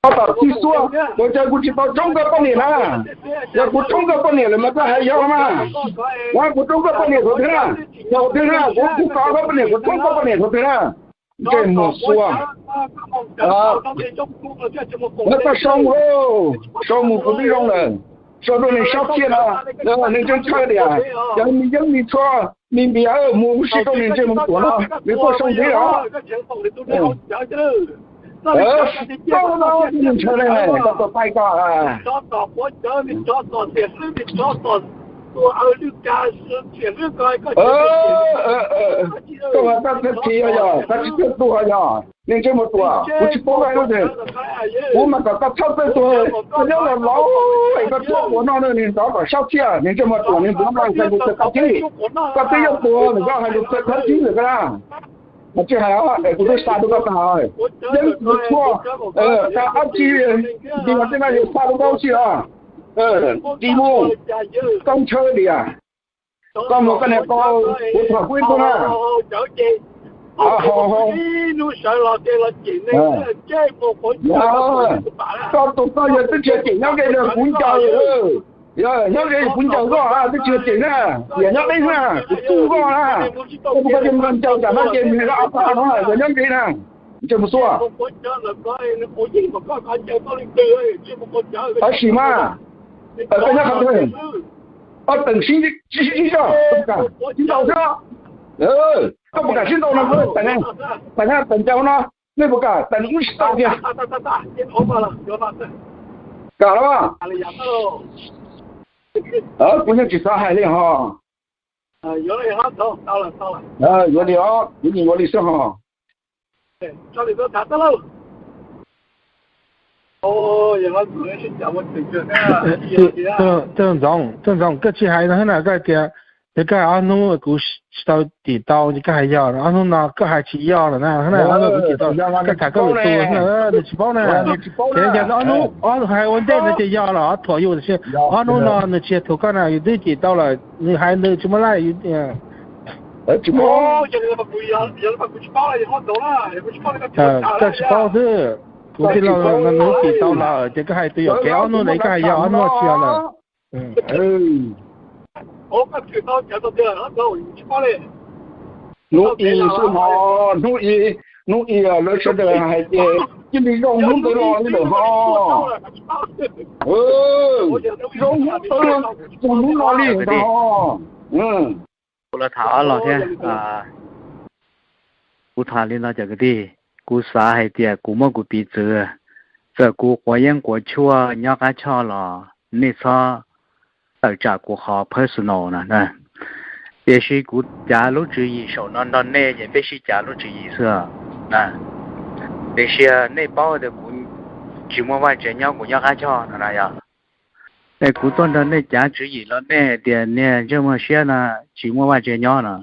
Koj tau txib xuab, kuv tias kuv tsis tau tsoob koj poj niam na. Yog kuv tsoob koj poj niam lawm mas koj hais yog mas. Yog kuv tsoob koj poj niam thaum twg na? Thaum twg na kuv kuv kov koj poj niam, kuv tsoob koj poj niam thaum twg na? Ntsej muag xuab. Koj sau mus, sau mus kuv twb zoo lawm. Sau rau nws sab txhiaj no, nws ntsej ntshaw tias cov me yeeb me tshuaj me npias mus ua si rau nws ntsej muag tuam no, nws tuaj sau ntxiv os. Ntshaw ne, koj tua taij koj. Koj mas koj txhawj tsis yog, koj tsis txhawj tuag yog nws ntsej muag tuam, kuv tsis paub koj lub twg. Kuv mas kom koj txhob txawj tuag, koj nyob los laus es koj tuaj ua no nws nrov kom sab txhiaj, nws ntsej muag tuam, nws npam npam hais lus txawv qab thib. Koj twb yuav tuag lawm koj hais lus txawv qab thib lawm koj na. Mas tsis hais os, es kuv twb xa rau koj tag, yeeb kuv tshuaj, tau dab tsi, nti mas tej no yus xa rau koj tsis os. Tsis mus, koj ntshaw diam. Koj mus koj niam tau, kuv tham kuv ib tug na. Koj tus koj yog twb tsis cem nyob nqe, kuv ncaws. Yog nyob nqe kuv ncaws koj, twb tsis cem na. Yog nyob deb na, kuv txuj koj na. Koj tus koj ncaws ncaws tam no ces nws laj ta no yog nyob nqe na. Ntsej muag xuab. Tab sis mas, koj nyob qhov twg? Ob teem sib sib zog, koj puas kam sib ntaus xwb? Koj puas kam sib ntaus no, teem, teem ncaws no, nej puas kam teem wb sib ntaus kiag? Kam los? Kuv yeej tsis xav hais li ho. Yuav li os, kuv yeej yuav li xwb ho. Txawj Ntxoov, Txawj Ntxoov, koj tsis hais no thiab na, koj hais tias, yog koj hais ob hnub kuv tsis tau cem tau ces koj hais yog, ob hnub no koj hais tsis yog lawm na, ob hnub no kuv cem tau, koj tham koj lwm tus na, nws tsis paub na. Ces yog ob hnub hais ua ntej no ces yog los thuam yus, tiam sis ob hnub no nws tsis yog thuam koj na, yus twb cem tau lawm, nws hais nws tsis muaj laj. Koj tsis paub xwb, kuv tij laug no nws cem tau lawm ces koj hais tus yam kev ob hnub ntawd koj hais yog ob hnub tsis yog lawm. Hnub ib xwb ho, hnub ib, hnub ib lawv sawv daws hais tias cia li zoo hnub ntawd los li lawm ho. Zoo hnub ntawd los txog hnub no li ntag ho. Kuv los tham ob los thiab. Kuv tham li no cov kwv tij, kuv xav hais tias kuv muab kuv piv txwv, txawm kuv quav yeeb quav tshuaj nyob qab choj los nej txhob tawm tsam kuv qhov personal no na. Tiam sis kuv cav lub tswv yim saum no nrog nej ces peb sib cav lub tswv yim xwb na. Tiam sis nej paub tias kuv tsis muaj vaj tsev nyob, kuv nyob qab choj no na yog. Es kuv tuaj nrog nej cav tswv yim los nej hais tias niag ntsej muag siab no tsis muaj vaj tsev nyob no.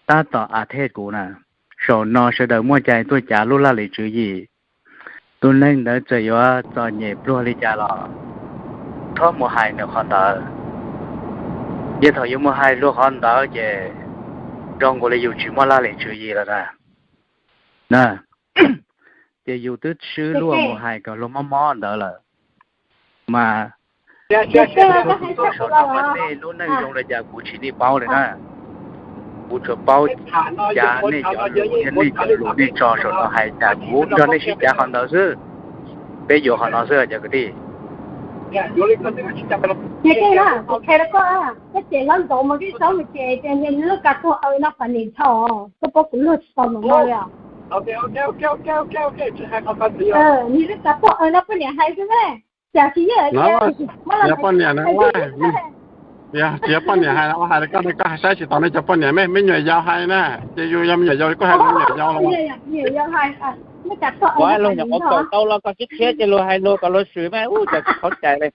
Tab tom a thej kuv na, saum no sawv daws muaj cai tuaj cav lub laj lim tswv yim. Tus neeg ntawd txawm yuav txom nyem pluag li cas los txhob mus hais nws qhov ntawd. Ces thaum yuav mus hais luag qhov ntawd ces zoo nkaus li yus tsis muaj laj lim tswv yim lawm na. Na, ces yus twb swb luag mus hais kom luag mob mob ntawd lawm. Mas kuv tuaj saum no mas nej lub neej zoo li cas kuv tsis nej paub li na. Kuv tsuas paub cav nej cov lus thiab nej cov lus nej tso saum no hais tas kuv nrog nej sib cav qhov ntawd xwb. Peb yuav qhov no xwb cov kwv tij. Ces koj ces hlob ntxoov mas koj txhob mus ces ces niag lub kav tuag aw no pam niam tho, koj paub kuv luag tsis tau mus no li os. Niag lub kav tuag aw no poj niam hais xwb ne, cas tsis yog tias muab los poj niam na, tsis yog poj niam hais, hais koj, koj hais saib tsis tau nej cov poj niam, me nyuam yaus hais na, ces yus yog me nyuam yaus koj hais me nyuam yaus los. Lub kav tuag aw no pam niam tho. Tau los koj sib qhia ces luag hais luag kom luag swm mas ub cas tsis qhov cai li.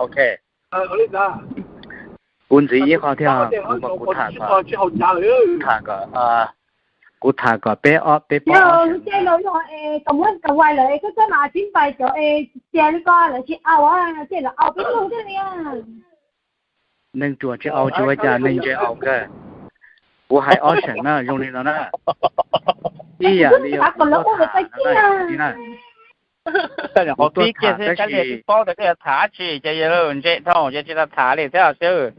Ok. Kuv ntxiv ib qho thiab, kuv, kuv tham kom, tham kom Kuv tham kom peb ob peb pab ob sawv daws. Ces lawv yog es kom muab kom vais lawm es koj txoj mas tib npais cov es tias li ko lawv tsis au, ces lawv au peb tug thiab li. Neeg ruam tsis au tsis ua cas, neeg ntse au kawg. Kuv hais ob seem na, zoo li no na. Ib yam li yog kuv tuaj tham na. Kuv tuaj tham tab sis paub tias koj yuav tham dab tsi ces yog ntse dhau ces tsis tau tham li thiab xwb.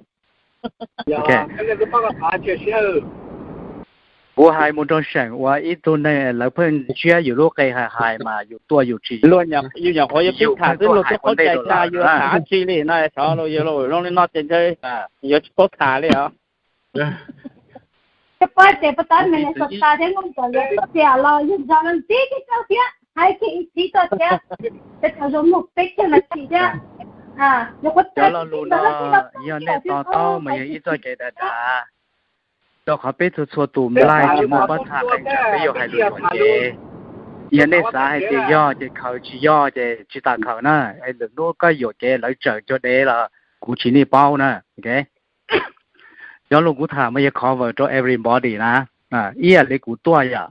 Kuv hais mus rau seem uas ib tug neeg lawv pheej ntsiab yus lub qe hais hais mas yus tuaj yus tsis, yus nyuam qhuav yuav pib tham xwb, luag twb qhuav cais tas yus tham dab tsi li no, xyov zoo li no ces ntshe yuav tsis paub tham li os. Cov pab ces pas tab Minnesota thiab Nkauj Ntxawm lawv twb tiam los yog nrog lawv ntxiv thiab tau thiab hais kiag ib txhij tau thiab, ces tau zoo mus peb caug nas this thiab. Cov lo lus no yog nej to taub mas yog ib txoj kev dav dav, rau qhov peb txhua txhua tus nplaig tsis muaj pob txha qees tsam peb yuav hais lus yuam kev. Yog nej xav hais tias yog ces khaws, tsis yog ces tsis tas khaws na. Lwm hnub koj yuam kev lawv tsawm cuag dev los kuv tsis nig paub na. Cov lus kuv tham mas yog cover rau everybody na. Ib yam li kuv tuaj yom,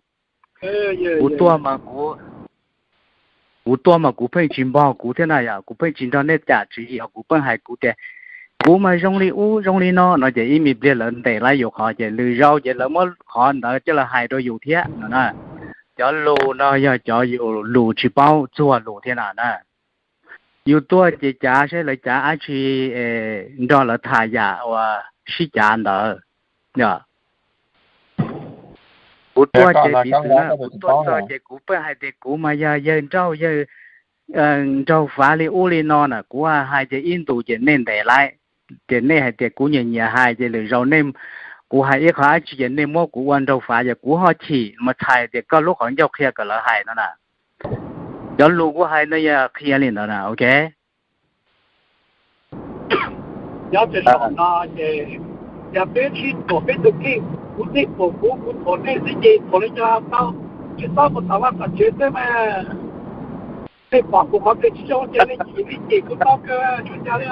kuv tuaj mas kuv, kuv tuaj mas kuv pheej tsis npog kuv thiab na yom, kuv pheej tsis nrog nej cam tswv yim os, kuv pheej hais kuv tias kuv mas zoo li ub zoo li no no ces ib me pliag lawv ntes laib yus qhov ces lwm zaus ces lawv muab qhov ntawd coj los hais rau yus thiab no na. Cov lus no yog cov yus lus tsis paub txuag lus thiab no na. Yus tuaj ces cav saib lawv cav dab tsi, nrog lawv tham yam uas sib cav ntawd. Yog kuv tuaj ces piv txwv na, kuv tuaj txog ces kuv pheej hais tias kuv mas yog yawg nrauj yawg nraug fav li ub li no na, kuv hais ces ib ntus ces nej ntes laib, ces nej hais tias kuv nyiam nyiam hais ces lwm zaus nej, kuv hais ib qho dab tsi ces nej muab kuv ua nraug fav ces kuv ho chim mus txhais tias koj lub qhov ncauj qhia kom lawv hais no na. Cov lus kuv hais no yog qhia li ntawd na, ok. Nyob rau saum no ces yog peb sib thuam peb tus kheej, kuv nej thuam kuv, kuv thuam nej xwb ces thuam li cas tau, tsis txhob mus tham vaj tham tsev xwb mas. Nej pom kuv qhov twg tsis zoo ces nej chim nej cem kuv tau kawg, tsis ua cas li.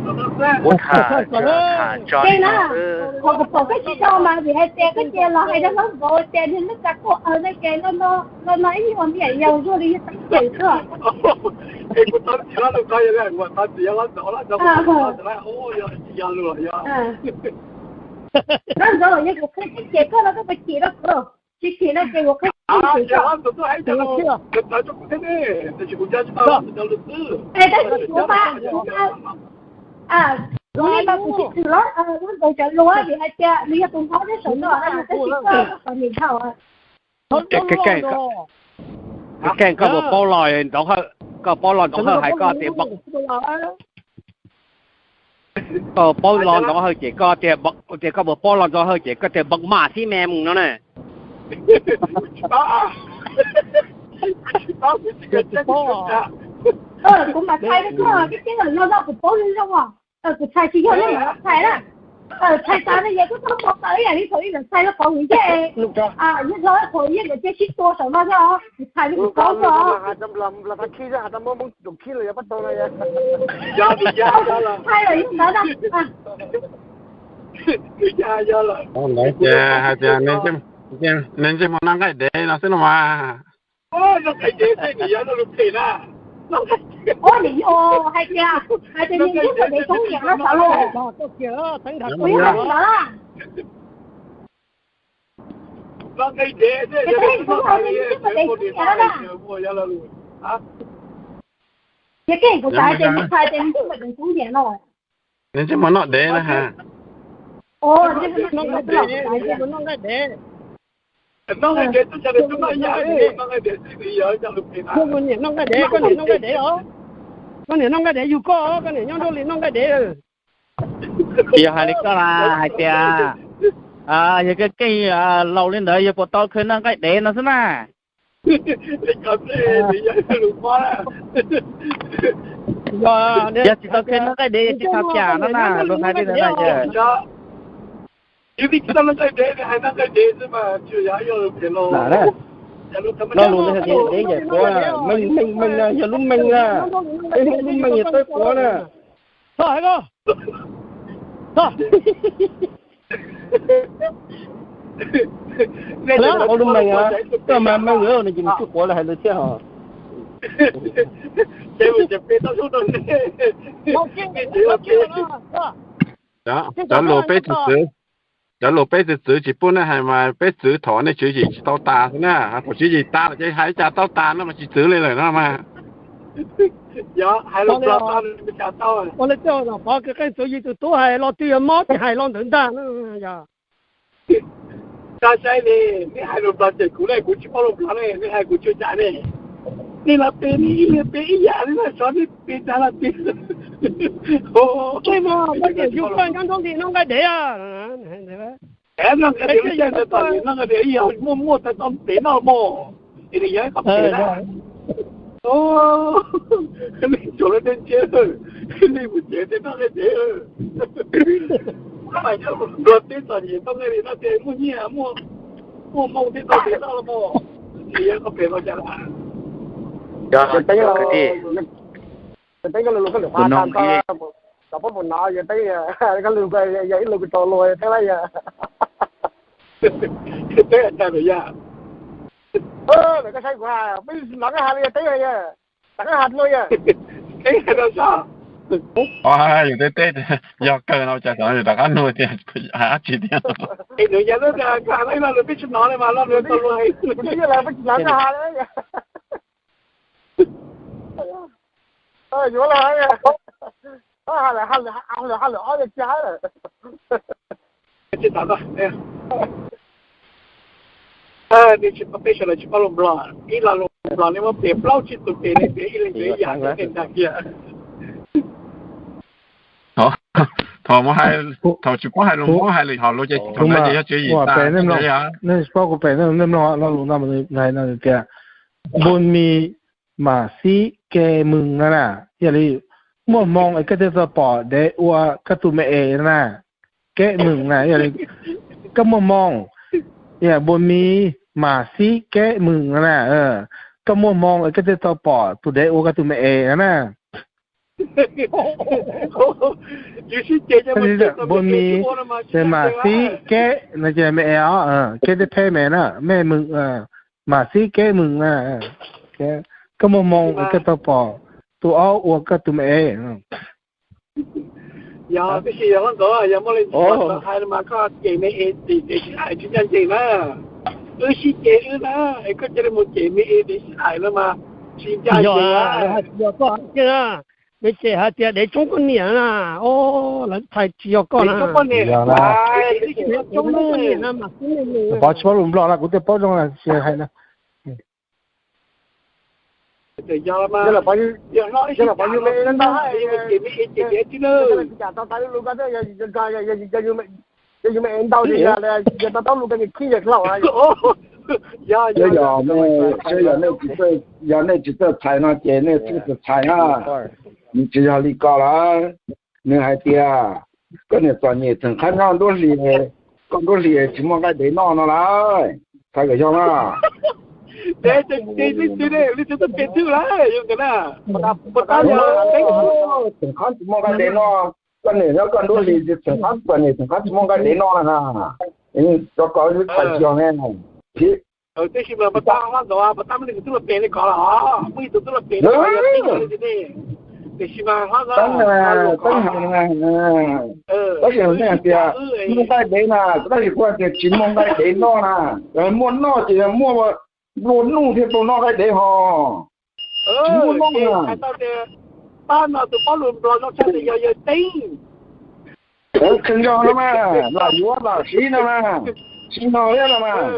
Kuv tham tso li no xwb. Qhov kuv pom koj tsis zoo mas vim hais tias koj cia los hais rau hlob nkaus tias niag lub kav kuj aws no ces no no ib nyuag ntiam yaus zuag li yog teeb cem xwb. Es kuv tau txiv hlob lub ko yog ua tau txiv yog hlob ntxawm hlob ntxawm kuv tau txiv hlob, yog lus yog. Hlob ntxawm yog kuv qhia teeb cem koj los koj puas chim rau kuv? Tsis chim no ces kuv qhia teeb cem koj. Hlob ntxawm tuaj hais cas los txawv rau kuv thiab ne, tab sis kuv nco tsis tau hlob ntxawm cov lus xwb. Es tab sis kuv mas, kuv mas, kuv li mas kuv tsis txwm hlob, hlob ntxawm cov lus vim hais tias nws yog tus hlob nyob saum no, tab sis koj kom nim dhau. Keej, koj puas paub los ntxov hawj, koj paub los ntxov hawj hais koj tias npog, koj paub los ntxov hawj ces koj tias, tias koj puas paub los ntxov hawj ces koj tias npog mas xib me mus no na. Kuv mam txhais rau koj, koj teb los no no kuv paub zoo zoo os. Kuv txhais tsis yog nej mam txhais na. Txhais tas no yog koj txhob mus tawm ib yam li thaum ub lawv txhais rau qhov kuv ncej, yog thaum ub lawv cia sib tua saum no xwb os, kuv txhais li kuv paub xwb os. Txhais lawm yog ntawd na. Ntawd ces hais tias nws ntsej muag noj nqaij dev no xwb no mas. Ua niam yog hais tias, hais tias nws ntsej muag dev koob niam no xav los. Kuv yog hais li ntawd na. Ces koj hais tias nws ntsej muag dev koob niam no na. Ces koj kuv xav hais tias nws txhais tias nws ntsej muag dev koob niam no. Nws ntsej muag noj dev na ha. Noj nqaij dev, noj nqaij dev, noj nqaij dev, noj nqaij dev, noj nqaij dev, noj nqaij dev, koj niam noj nqaij dev os. Koj niam noj nqaij dev yug koj, koj niam nyob nraud li noj nqaij dev. Yog hais li koj las hais tias yog koj keej laus li ntawd yog puas tau khawb noj nqaij dev no xwb na. Yog tsis tau khawb noj nqaij dev yog tsis tau cas no na, luag hais li ntawd na yog. Lo lus no yog dev yam kuav, meej meej meej na, yog lub meej na, peb Hmoob lub meej yog tawb kuav na. Txhob hais ko, txhob. Qhov lub mees, koj mas mees nws ces nws tsis quav los hais lus thiab hos. Cov luag peb txwv txwv, cov luag peb txwv txwv tsis pub nej hais mas peb txwv thaum nej tswv yim tsis tau tas xwb na. Thaum tswv yim tas lawm ces hais li cas tau tas no mas tsis txwv li lawm no mas. Ua le tej zaum pov kev qeej txwv yim tus tub hais lo twg yog mob ces hais lo ntawd ntag. Txhob saib li, nej hais lus Nplog ces kuv ne, kuv tsis paub lus Nplog ne, nej hais kuv tsis cas ne. Nej los pe, nej ib leeg pe ib yam li no, xyov nej pe tag los twg. Tej no koj tias yus koj nyob nroo li noj nqaij dev. Noj nqaij dev, lub caij ntawd txom nyem noj nqaij dev, yog muaj muaj tau tau dev noj mog, es nws yog ib qho phem na. Nej tsuas lub dej ntshiab, nej mus tsev tej noj nqaij dev. Nplog teb txom nyem noj nqaij dev no ces muaj nyiaj muaj, muaj hmoo tej tau dev noj los mog, es yog ib qho phem no cas lawm. Cov teeb, cov teeb ko lus lus koj lwm qhov tas, cov pab mus no yog teeb, koj lus yog ib lus kws tau luag teeb lawm yog. Teeb tas lawm yog. Lawm koj saib kuv hais, peb hnov koj hais li yog teeb yog, tas koj hais luag yog. Teeb hais rau sab. Yus teb teb yog kawg no cas yus rov qab nug tias hais dab tsi thiab. Es nws yog lub, koj hais ib lo lus peb tsis hnov li mas lo lus tau luag. Kuv twb yog lawm peb tsis hnov koj hais li. Yuav los, ha lwm, ha lwm ob yeej tsis hais lawm. Peb sawv daws tsis paub lus Nplog, ib lo lus Nplog nej muab piav plaub tsib tus pem, nej piav ib leeg piav ib yam, nej dag kiag. Thaum, thaum tsis paub hais lus Hmoob hais lwm hom lus ces thaum ntawd ces yog tswv yim tas. Nej tsis paub kuv pem nej mloog lo lus no, nws hais no tias, npun mis mas xib kev mws no na, yog li muaj hmoo es koj thiaj tau pom dev ua koj tus me es no na. Kev mws na, yog li koj muaj hmoo, yog npun mis mas xib kev mws no na, koj muaj hmoo es koj thiaj tau pom tus dev ua koj tus me es no na. Npun mis ces mas xib kev no ces me es os, kev thiaj phem me na, me mws, mas xib kev mws na, koj muaj hmoo es koj tau pom tus aub ua koj tus me es. Yog, tab sis yog hlob Nkauj, yog muaj leej twg hais no mas koj cem me es tim dev sib hais tsis ncaj ncees na. Wb sib cem wb na, es koj cia li mus cem me es dev sib hais no mas tsis ncaj ncees. Yog koj hais tias, me cem hais tias dev tsoob koj niam na, o, lawv txhais tsis yog koj na. Dev tsoob koj niam, dev tsoob koj niam na mas xib me mws. Pov tsis paub lus Nplog no kuv twb paub zoo hais na. Yog, yog, yog nej tsis txawj txhais no ces nej txhob txawj txhais na. Nws tsis yog li ko lawm. Nws hais tias koj niam txom nyem tseem qab nyob nruab hlis, koj nruab hlis tsis muaj nqaij dev noj no lawm. Txhais kom yog na. Tseem qab tsis muaj nqaij dev noj. Koj niam nyob koj nruab hlis tseem qab, koj niam tseem qab tsis muaj nqaij dev noj na. Rov kom txhais tsis yog ne. Tab sis mas pas tab hlob Nkauj, pas tab muaj leej twg twb los pem li ko los, muaj ib tug twb los pem li ko, yog tib yog li tiam sis mas hlob Nkauj, tab sis nej hais tias muaj nqaij dev na, tab sis kuv hais tias tsis muaj nqaij dev noj na. Muaj noj ces yog muaj nplua nuj thiaj tau noj nqaij dev ho. Tsis muaj noj na. Pab no tus paub lus Nplog zoo tshaj twg yog yawg Teeb. Kheej zog no mas, lam yuav lam siv no mas, siv no thiab no mas.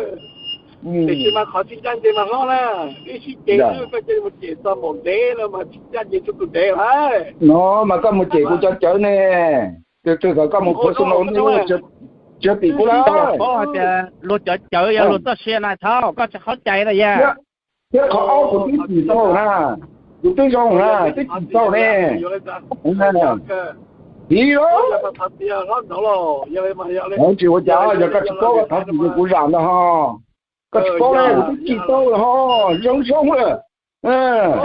Tiam sis mas qhov tsis ncaj ncees mas hlob na, wb sib cem wb, koj cia li mus cem txog maum dev no mas tsis ncaj ncees txog tus dev lawm. No mas koj mus cem kuv cov cawv ne, tus twg kom koj mus personal ne, tsis yog tim kuv lawm. Paub hais tias luag cov cawv yog luag txoj sia na, thaum koj tsis qhov cai na yog. Thiab qhov ob kuv twb cim tau na, kuv twb zoo na, twb cim tau ne. Tiv, tsis ua cas, yog koj tsis paub koj thov txim rau kuv zam ntawd ho. Koj tsis paub ne, kuv twb cim tau lawm ho, zoo zoo lawm.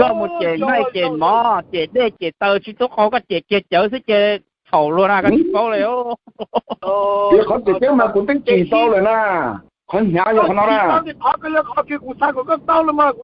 Koj mus cem nqaij cem mov, cem dej cem taws tsis tub qau, koj cem kiag cawv xwb ces thaum luag na koj tsis paub li. Qhov tseem ceeb mas kuv twb tsis tau lawm na, qhov hnyav yog qhov no na.